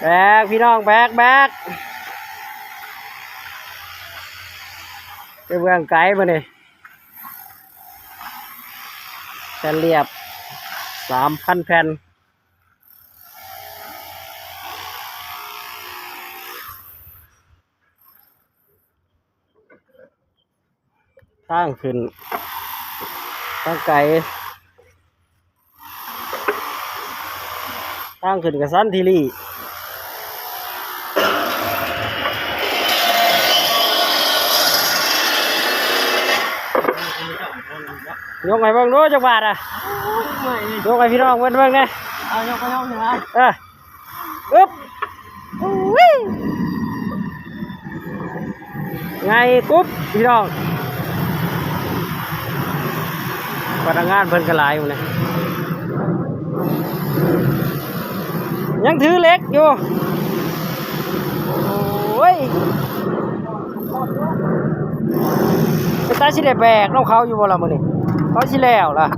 ແບກ ພີ່ນ້ອງ ແບກ ແບກ ໄປເບື້ອງໄກມື້ນີ້ ແຜ່ນລຽບ ສາມພັນແຜ່ນ. ທາງຂຶ້ນທາງໄກ ທາງຂຶ້ນກະຊັນທີລີ ຍົກໃຫ້ເບິ່ງດູຈັກບາດອະ ຍົກໃຫ້ພີ່ນ້ອງເພິ່ນເບິ່ງແດ່ ເອົາ ຍົກໄປ ຍົກຂຶ້ນມາ ເອີ. ອຶບ ອຸ້ຍ ໃຫຍ່ກຸບ ພີ່ນ້ອງ ພະນັກງານເພິ່ນກໍຫຼາຍຢູ່ນີ້ ຍັງຖືເຫຼັກຢູ່ ໂອ້ຍ. ເປັນຕາຊິໄດ້ແບກນຳເຂົາຢູ່ບໍ່ລະມື້ນີ້ ເຂົາຊິແລ້ວລະ ໂ